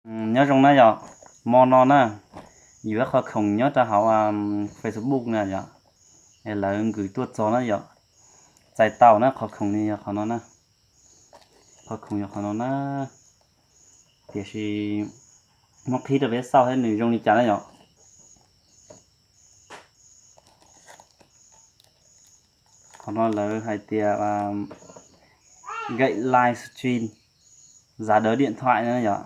Nyob zoo na yom, hmo no na, yuav ib qho khoom nyob rau hauv Facebook na yom, es lawv nkwm tuaj txog na yom, txais tau na, qhov khoom li yog qhov no na, qhov khoom yog qhov no na, tiam sis muab qhib rau peb xauj thiab nws zoo li cas na yom. Qhov no lawv hais tias gậy livestream giá đỡ điện thoại na yom,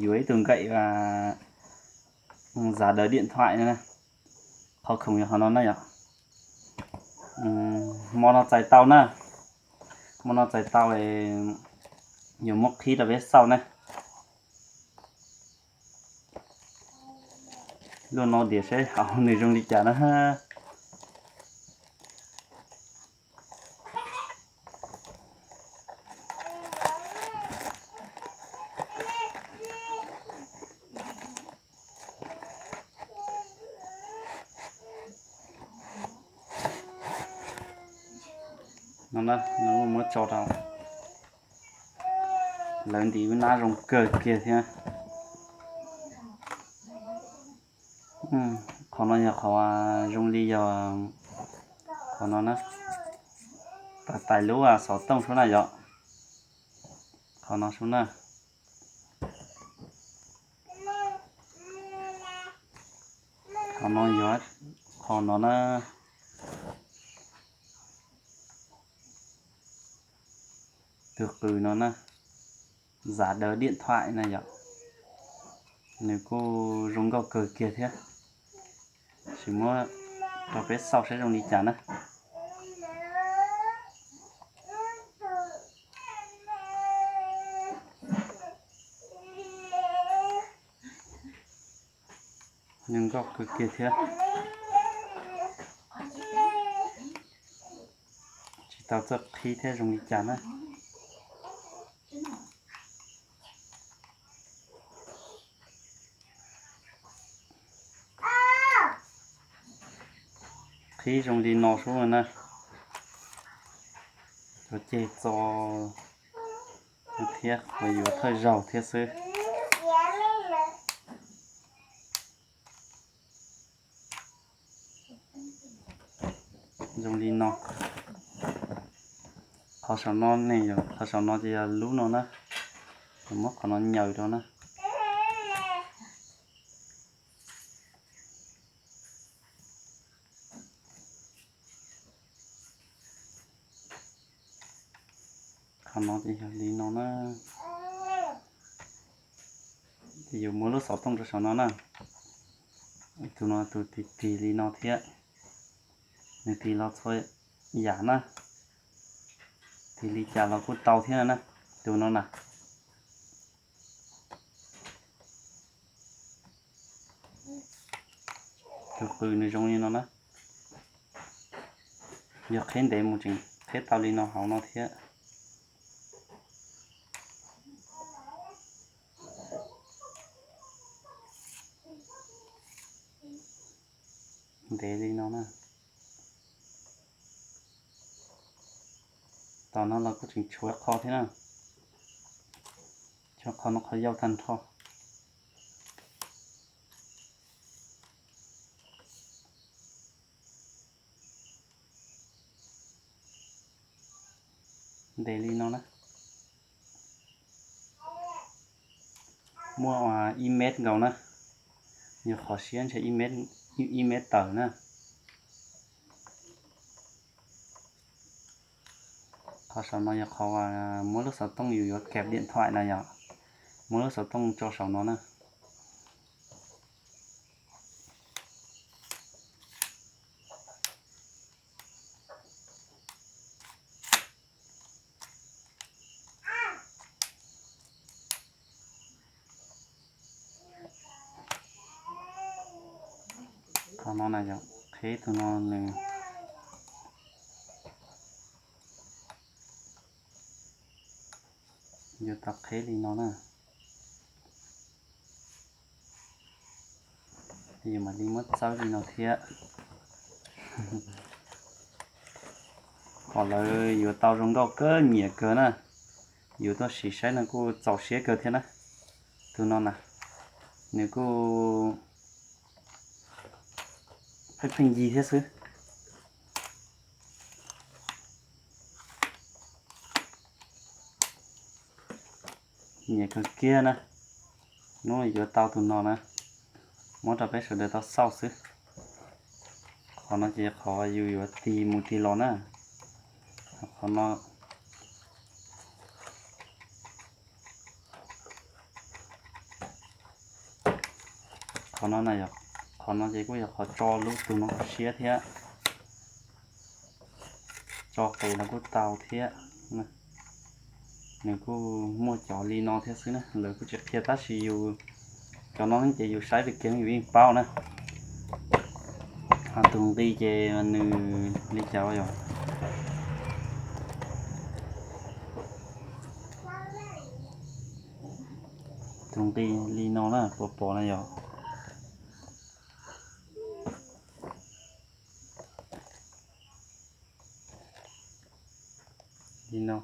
yuav ib tug gậy giá đỡ điện thoại na, qhov khoom yog qhov no na yom. Hmo no txais tau na, hmo no txais tau, yuav muab qhib rau peb xauj na. Luaj no diam seb hauv nws zoo li cas na. No, muab tso rau, lawv ntim ub nab zoo kawg kiag thiab. Qhov no yog qhov zoo li yog qhov no na, tais lub xov tooj sub na yom, qhov no sub na. Qhov no yog qhov no na, tus qws no na, giá đỡ điện thoại na yom, nws kuj zoo nkauj kawg kiag thiab. Sim muab rau peb xauj saib zoo li cas na. Zoo nkauj kawg kiag thiab. Tsis tau txawj qhib thiab zoo li cas na. Qhib zoo li no sub na. Cov ceg txo thiab qhov yuav thawj zaug thiab xwb. Zoo li no. Qhov saum no ne, qhov saum no ces yog lub no na. Muab qhov no nyaws rau na. Qhov no ces yog li no na. Ces yuav muab lub xov tooj rau saum no na. Tus no tus tig tig li no thiab. Nws tig los txhua yam na. Tig li cas los kuj tau thiab na. Tus no na. Tus qws nws zoo li no na. Yog qhib ntev mus tseem qhib tau li no hauv no thiab. Ntev li no na. Tom no los kuj tseem tshuav qho thiab na. Tshuav qho no qhov yau tag nrho. Ntev li no na. Muaj ib mev nkaus na. Yog qhov siab ntshe ib mev tawm na. Qhov saum no yog qhov muab lub xov tooj yus yuav kèm điện thoại na yom. Muab lub xov tooj tso saum no na. Qhov no na yom, qhib tus no nws yuav tau qhib li no na. Yus mam li muab txawb li no thiab. Kom lawv yuav tau zoo nkauj kawg nyiam kawg na. Yus tuaj sim saib no kuj txaus siab kawg thiab na. Tus no na, nws kuj pheej pheej yig thiab xwb. Nyiam kawg kiag na. Hnub yuav tau tus no na, muab rau peb sawv daws tau xauj xwb. Qhov no ces qhov yus yuav tig mus tig los na. Qhov no, qhov no na yog, qhov no ces kuj yog qhov tso lub tus no siab thiab. Tso qis los kuj tau thiab. Nws kuj muaj cov li no thiab xwb na, lawv kuj tsis qhia tab sis yus, cov no ces yus saib li kiag yus yeej paub na. Ho tus nqi ces nws li cas yog, tus nqi li no na, puas pom na yog. Li no,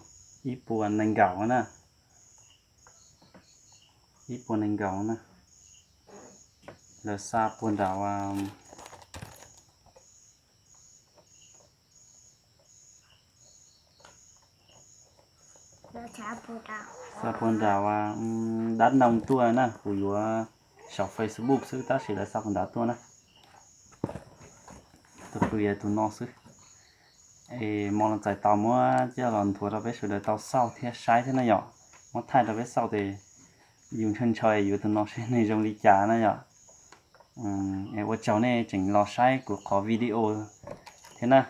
ib puas nees nkaum na, ib puas nees nkaum na, lawv xa puag nram, xa puag nram Đắk Nông tuaj na, kuv yuav saum Facebook xwb tab sis lawv xa puag nrad tuaj na. Tus kuv yog tus no xwb. Es Mos Lom Txais tau muab coj los nthuav rau peb sawv daws tau xauj thiab saib thiab na yom, muab thaij rau peb xauj ces yus ntshaw ntshaw yuav tus no seb nws zoo li cas na yom. Es ua tsaug nej tseem los saib kuv qhov video thiab na.